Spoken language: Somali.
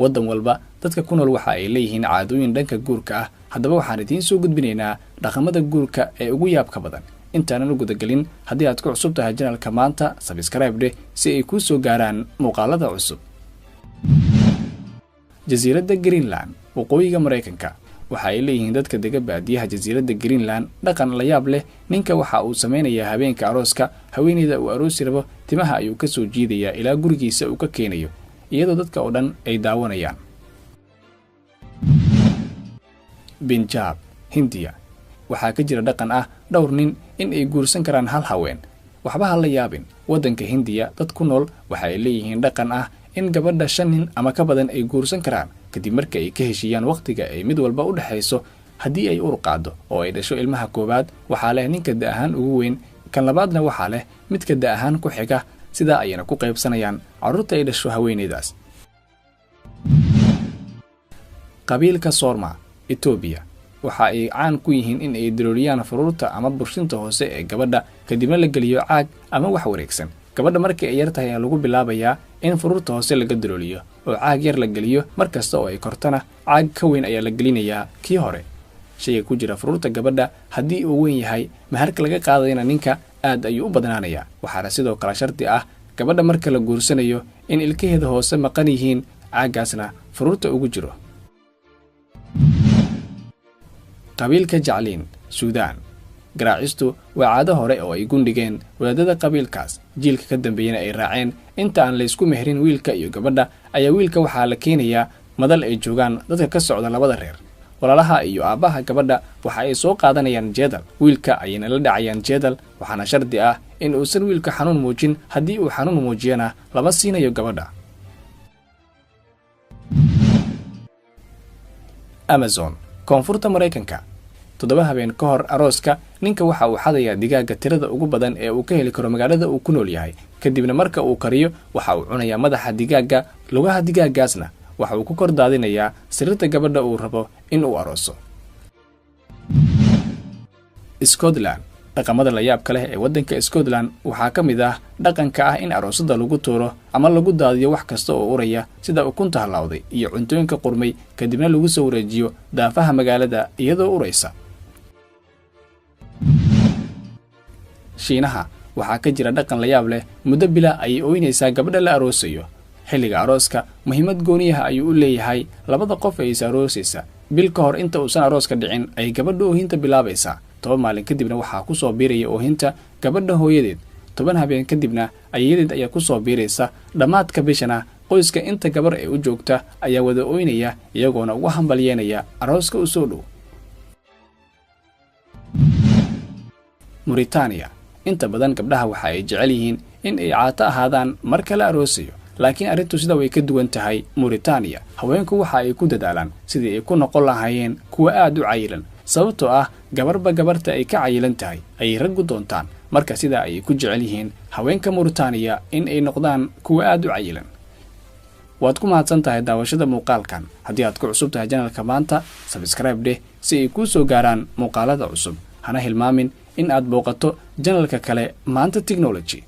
Waddan walba dadka ku nool waxa ay leeyihiin caadooyin dhanka guurka ah. Haddaba waxaan idiin soo gudbinaynaa dhaqamada guurka ee ugu yaabka badan. Intaanan u gudagelin, haddii aad ku cusub tahay channelka maanta, subscribe dheh si ay kuu soo gaaraan muuqaalada cusub. Jasiiradda Greenland, waqooyiga Maraykanka, waxa ay leeyihiin dadka dega baadiyaha jasiiradda Greenland dhaqan la yaab leh. Ninka waxa uu samaynayaa habeenka arooska, haweeneyda uu aroosi rabo timaha ayuu ka soo jiidayaa ilaa gurigiisa uu ka keenayo, iyadoo dadka oo dhan ay daawanayaan. Binjaab, Hindiya, waxaa ka jira dhaqan ah dhowr nin in ay guursan karaan hal haween. Waxba ha la yaabin, waddanka Hindiya dad ku nool waxa ay leeyihiin dhaqan ah in gabadha 5 nin ama ka badan ay guursan karaan kadib marka ay ka heshiiyaan wakhtiga ay mid walba u dhexayso. Haddii ay ur qaaddo oo ay dhasho ilmaha koowaad, waxaa leh ninka da ahaan ugu weyn, kan labaadna waxaa leh midka da ahaan ku xiga, sidaa ayayna ku qaybsanayaan carruurta ay dhasho haweeneydaas. Qabiilka Soorma, Etoobiya, waxa ay caan ku yihiin in ay darooliyaan furuurta ama burshinta hoose ee gabadha, kadibna la geliyo caag ama wax wareegsan. Gabadha markii ay yar tahay ayaa lagu bilaabayaa in furuurta hoose laga darooliyo oo caag yar la geliyo. Mar kasta oo ay kortana caag ka weyn ayaa la gelinayaa kii hore. Shayga ku jira furuurta gabadha haddii uu weyn yahay, maharka laga qaadayna ninka aad ayuu u badnaanayaa. Waxaana sidoo kale shardi ah gabadha marka la guursanayo in ilkaheeda hoose maqan yihiin, caaggaasna furuurta ugu jiro. Qabiilka Jacliin, Suudaan, garaacistu waa caado hore oo ay gundhigeen wadaadada qabiilkaas, jiilka ka dambeeyena ay raaceen. Inta aan laysku meherin wiilka iyo gabadha ayaa wiilka waxaa la keenayaa madal ay joogaan dadka ka socda labada reer. Walaalaha iyo aabbaha gabadha waxa ay soo qaadanayaan jeedal, wiilka ayayna la dhacayaan jeedal. Waxaana shardi ah in uusan wiilka xanuun muujin, haddii uu xanuun muujiyana lama siinayo gabadha. Amazon, koonfurta Maraykanka, 7 habeen ka hor arooska, ninka waxa uu xadayaa digaagga tirada ugu badan ee uu ka heli karo magaalada uu ku nool yahay. Kadibna marka uu kariyo waxa uu cunayaa madaxa digaagga, lugaha digaaggaasna waxa uu ku kor daadinayaa sariirta gabadha uu rabo in uu arooso. Scotland, dhaqamada layaabka leh ee waddanka Scotland waxaa ka mid ah dhaqanka ah in aroosada lagu tuuro ama lagu daadiyo wax kasta oo uraya sida ukunta hallawday iyo cuntooyinka qurmay, kadibna lagu soo wareejiyo daafaha magaalada iyadoo uraysa. Shiinaha waxaa ka jira dhaqan layaab leh. Muddo bila ayay ooynaysaa gabadha la aroosayo. Xilliga arooska muhiimad gooniyaha ayuu u leeyahay labada qof ee is aroosaysa. Bil ka hor inta uusan arooska dhicin ayay gabadha oohinta bilaabaysaa. 10 maalin kadibna waxaa ku soo biiraya oohinta gabadha hooyadeed. 10 habeen kadibna ayayadeed ayaa ku soo biiraysa. Dhammaadka bishana qoyska inta gabar ee u joogta ayaa wada ooynaya, iyagoona uga hambalyeenaya arooska u soo dhow. Muritaaniya, inta badan gabdhaha waxa ay jecel yihiin in ay caato ahaadaan marka la aroosayo, laakiin arrintu sida way ka duwan tahay. Muritaaniya haweenku waxa ay ku dadaalaan sidii ay ku noqon lahaayeen kuwa aad u cayilan, sababtoo ah gabarba gabarta ay ka cayilan tahay ayay raggu doontaan. Marka sidaa ayay ku jecel yihiin haweenka Muritaaniya in ay noqdaan kuwa aad u cayilan. Waad ku mahadsan tahay daawashada muuqaalkan. Haddii aad ku cusub tahay channelka maanta, subscribe dheh si ay kuu soo gaaraan muuqaalada cusub. Hana hilmaamin in aad booqato channelka kale, Maanta Technology.